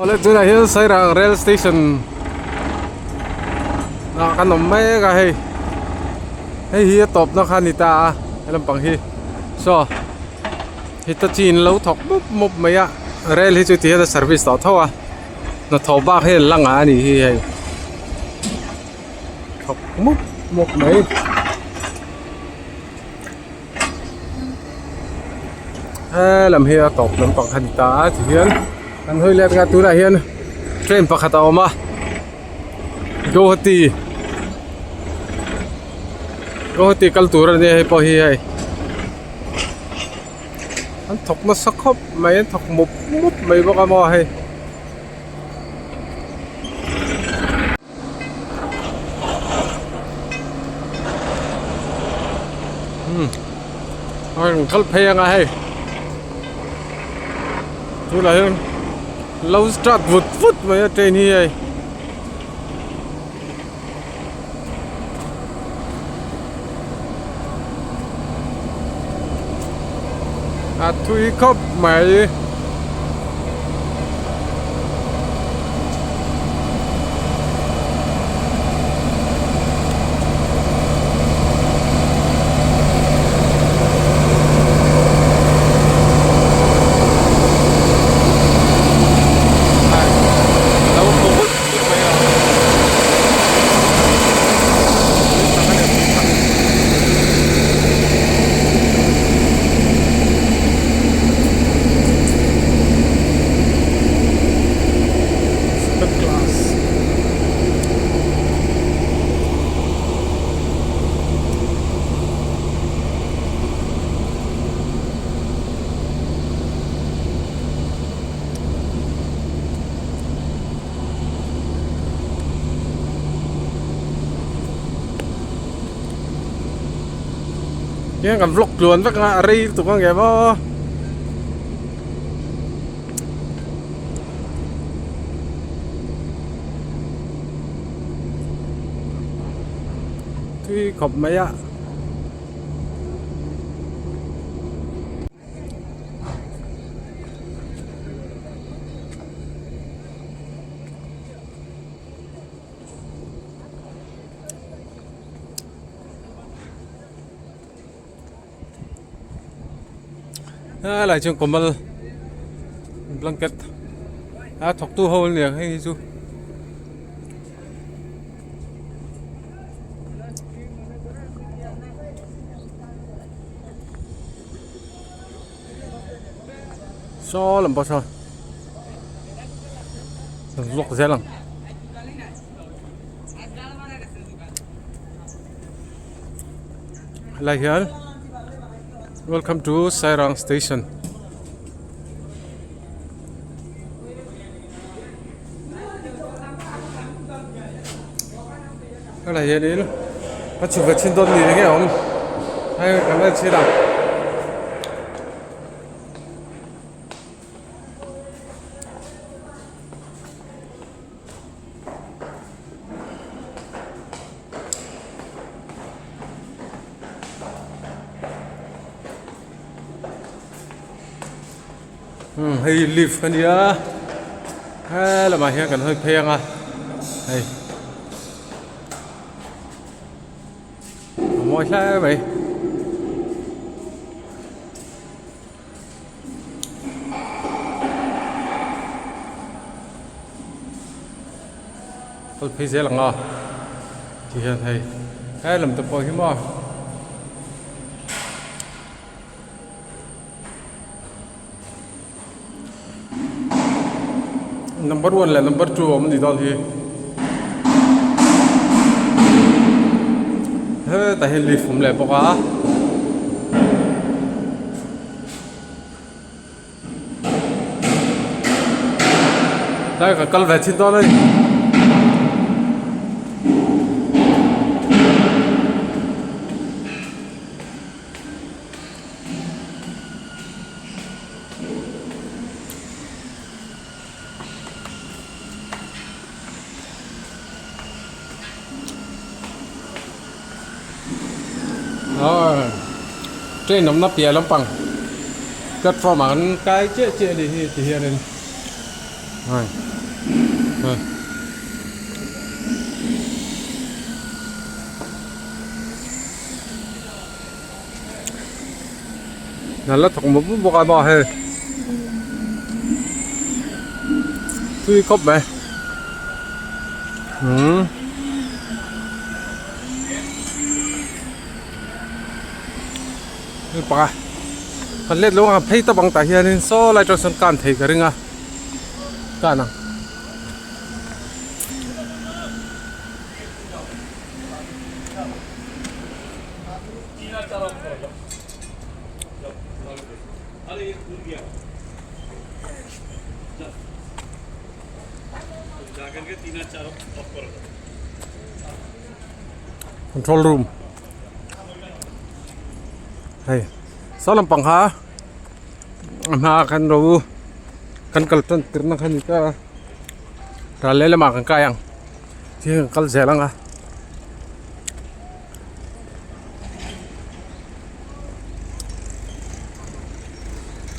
Awle tunah hian Sairang rail station ah kan awm mek a hei hei hi a tawpna kha a ni ta a he lampang hi saw hitachi in lo thawk mup mup mai a rail hi chu ti hian a service tawh tho a hnathawh bak hi an la ngah a nih hi hei thawk mup mup mai. He lam hi a tawp lampang kha a ni ta a tihian kan hawi let anga tunah hian train pakhat a awm a Guwahati Guwahati kal tur a nia hei pawh hi hei an thawk nasa khawp mai an thawk mup mup mai bawk a maw hei. A rawn kal phei anga hei tunah hian lo start vut vut mai a train hi hei. A thui khawp mai. Hian kan vlog tluan vek a a rei lutuk ang em aw. Tui khawp mai a. Helai chuan kawmal blanket a thawk tu ho aniang hei hi chu. Saw lam pawh saw vlog zel ang helai hian welcome to Sairang station helai hianin ka chhuk ve chhin dawn ni enge awm hei kan en chhin ang. Hei lift a nia helamah hian kan hawi phei ang a hei a mawi hle mai. Kal phei zel ang a ti hian hei he lam te pawh hi maw number one leh number two a awm a ni dawn hi hetah hian lift a awm leh bawk a. Tlai ka kal ve thin dawn a ni. Train awmna piah lampang platform ah an kai chiah chiah a nih hi ti hianin. Hei hei. Hna la thawk mup mup bawk a maw hei tui khawp mai umm panga kan let lo ang phei ta bang tah hianin saw lai atang sawn kan thei ka ring a kan ang. Control room hei saw lampang kha a hma ah khan ro kan kal tan tirh na kha ni ta a ral lehlamah kan kai ang thil kan kal zel ang a.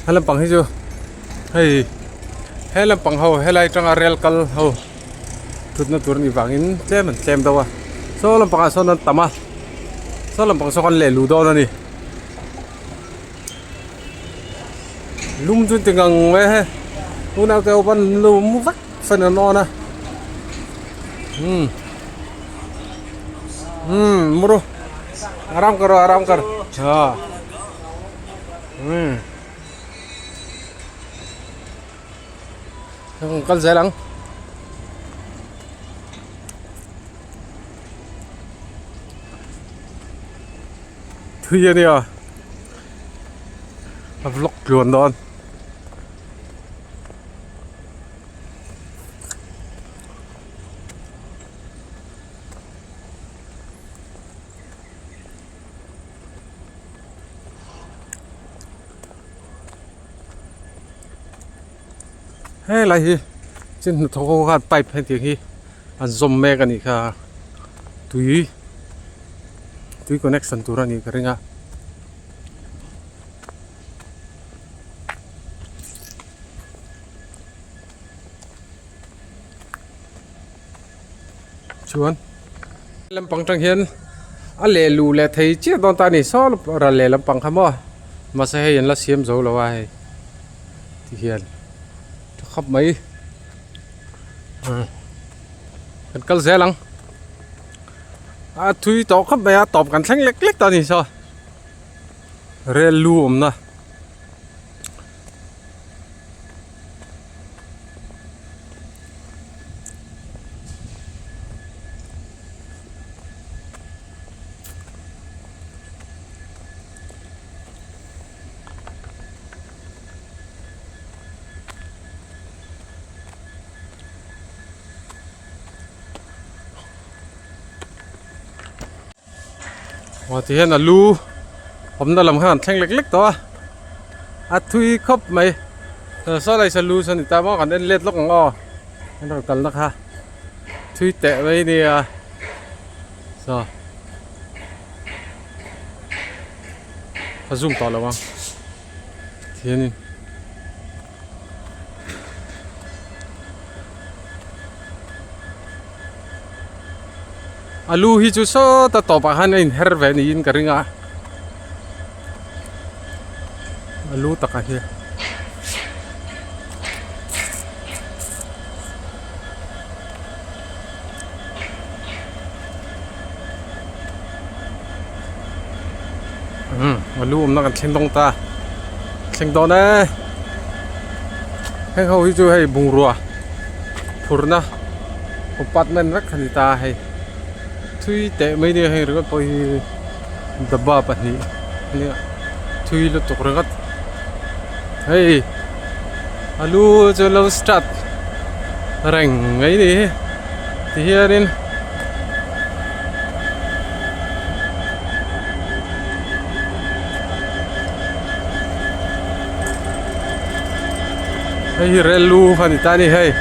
He lampang hi chu hei he lampang ho helai atanga rel kal ho thutna tur anih vangin tlem an tlem deuh a saw lampangah sawn an tam a saw lampang saw kan leh luh dawn a ni lum chu ti ngang mai he unau te ho pawn an lo mu vek fan an on a umm umm mu ru aram kar aram kar ah umm kal zel ang. Thui a nia a vlog tluan dawn. Helai hi chin hnathawk ho khan pipe hetiang hi an zawm mek a nih kha tui tui connection tur a nih ka ring a. Chuan lampang tang hian a leh luh leh thei chiah dawn ta a ni saw ral leh lampang kha maw mahse hei an la siam zo lo a hei ti hian tha khawp mai kan kal zel ang a thui tawh khawp mai a tawp kan thleng lek lek ta a ni saw rel lu awmna. Aw ti hian a lu awmna lam khan an thleng lek lek tawh a a thui khawp mai saw lai saw lu saw ni ta maw kan en let lawk ang aw an rawn kalna kha thui teh mai nia saw a zoom tawh lo ang tihianin. A lu hi chu sawta tawpah khan a inher ve niin ka ring a a lu takah hian. Umm a lu awmna kan thleng dawng ta thleng dawn e heng ho hi chu hei bungrua phurna compartment vek a ni ta a hei thui teh mai nia heng ringawt pawh hi daba pahnih ania thui lutuk ringawt hei a lu chu lo start reng mai ni hi tihianin. Hei hi rel lu a ni ta a ni hei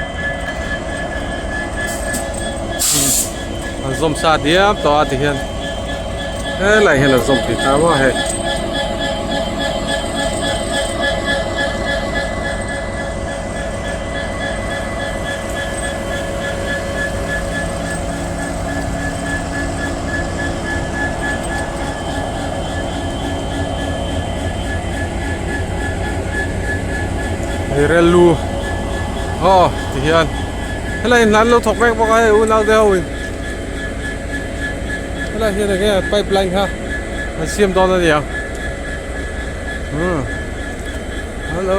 an zawm sa diam tawh a tihian helai hian an zawm thei ta maw hei. Rel lu aw ti hian helai hna an lo thawk mek bawk a hei unau te ho in helai hian eng nge pipe line kha an siam dawn a niang umm an lo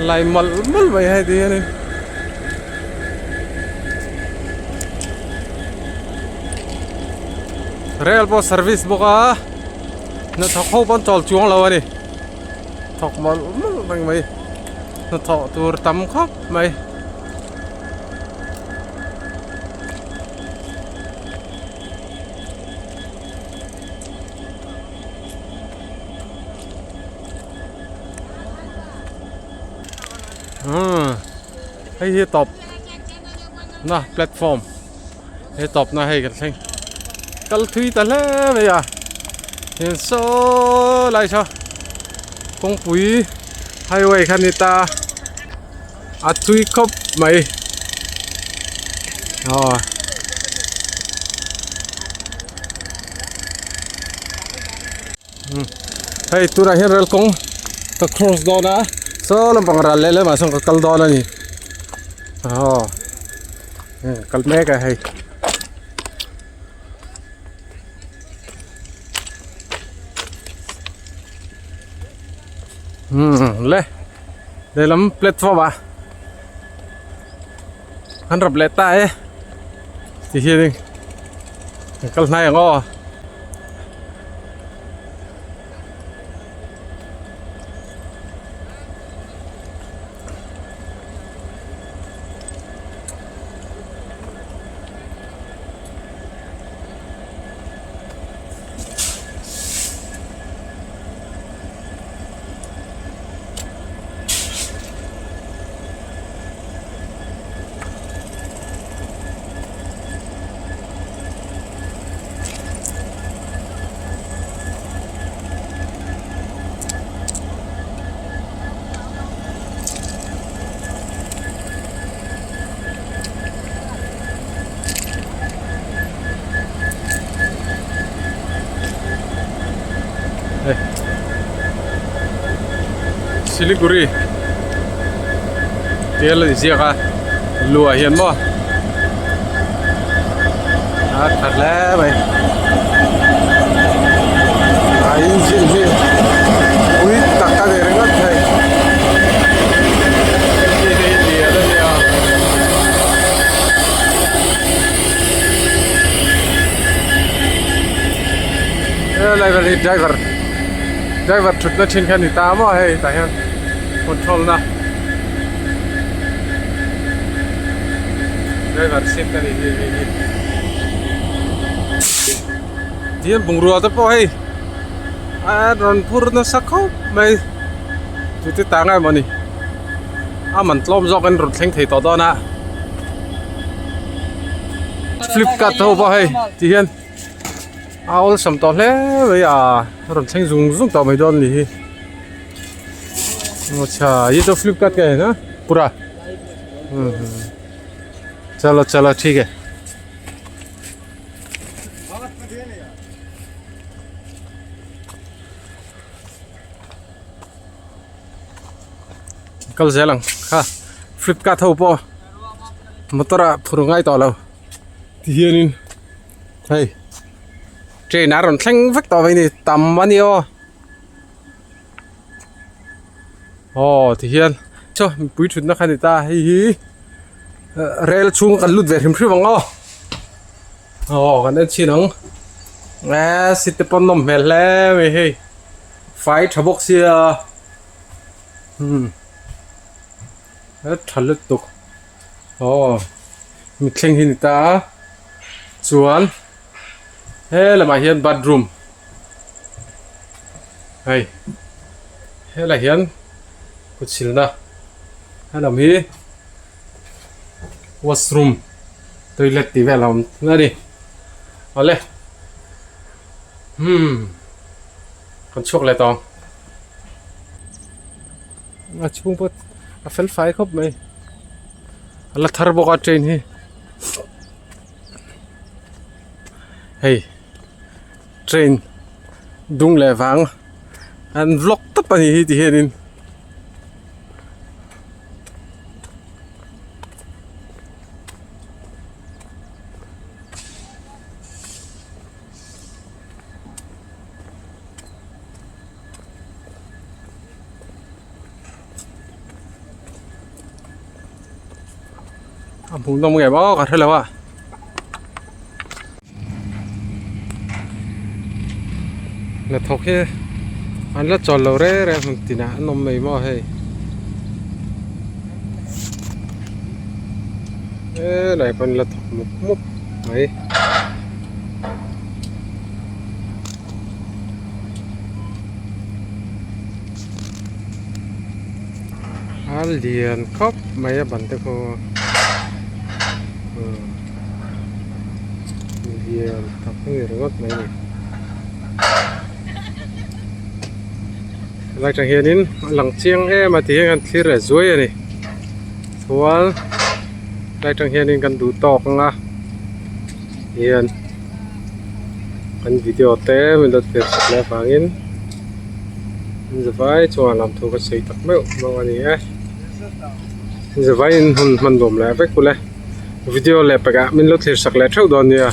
lai malh malh mai hei ti hianin. Rail pawh service bawk a hnathawk ho pawn chawl chuang lo a ni thawk mawlh mawlh reng mai hnathawh tur tam khawp mai. Hei hi tawp na platform he tawp na hei kan thleng kal thui ta hle mai a hian saw lai saw kawngpui highway kha ni ta a thui khawp mai aw. Hei tunah hian rel kawng ka cross dawn a saw lampang ral leh lamah sawn ka kal dawn a ni aw kal mek a hei. Umm le lehlam platform ah an rap leh ta e ti hianin kan kal hnai ang aw. Siliguri tel a inziak a luah hian maw a tha hle mai a engine hi pui tak a ni ringawt thei engine hi lian a nia. Helai vel hi driver driver thutna thin kha a ni ta maw hei tah hian control na driver seat a ni hi hei hi tihian bungrua te pawh hei a rawn phur nasa khawp mai tute ta ngai mawni a man tlawm zawk in rawn thleng thei tawh dawn a flipkart ho pawh hei tihian. A awlsam tawh hle mai a rawn thleng zung zung tawh mai dawn a ni hi acha ye toh flipkart ka hai na pura chalo chalo thik hai. Kal zel ang kha flipkart ho pawh motor ah phur ngai tawh lo ti hianin. Hei train a rawn thleng vek tawh mai a ni tam a ni aw aw ti hian chaw mipui thutna kha a ni ta hei hi rel chhung kan lut ve hrim hrim ang aw aw kan en chhin ang eee seat te pawh an nawm hmel hle mai hei fai tha bawk sia umm a tha lutuk aw. Mithleng hi a ni ta a chuan he lamah hian bathroom hei helaiah hian kut silna helam hi washroom toilet tih vel a awm a ni awle hmm kan chhuak leh tawh ang a chhung pawh a fel fai khawp mai. A la thar bawk a train hi hei train dung leh vang an vlog tawp a ni hi ti hianin. A hmuh nawm ngei maw ka hrelo a. Hnathawk hi an la chawl lo reng reng hmun tinah an awm mai maw hei. Helai pawh an la thawk mup mup mai. A lian khawp mai a ban te pawh lian tak a ni ringawt mai a ni helai tang hianin a lang chiang em a ti hian kan thlir leh zuai a ni chuan helai tang hianin kan duh tawk ang a hian kan video te min lo thlir sak leh avangin an zavai chuan lam thu ka sawi tak meuh meuh a ni e an zavaiin hun hman nuam leh vek ule video leh pekah min lo thlir sak leh theuh dawn nia.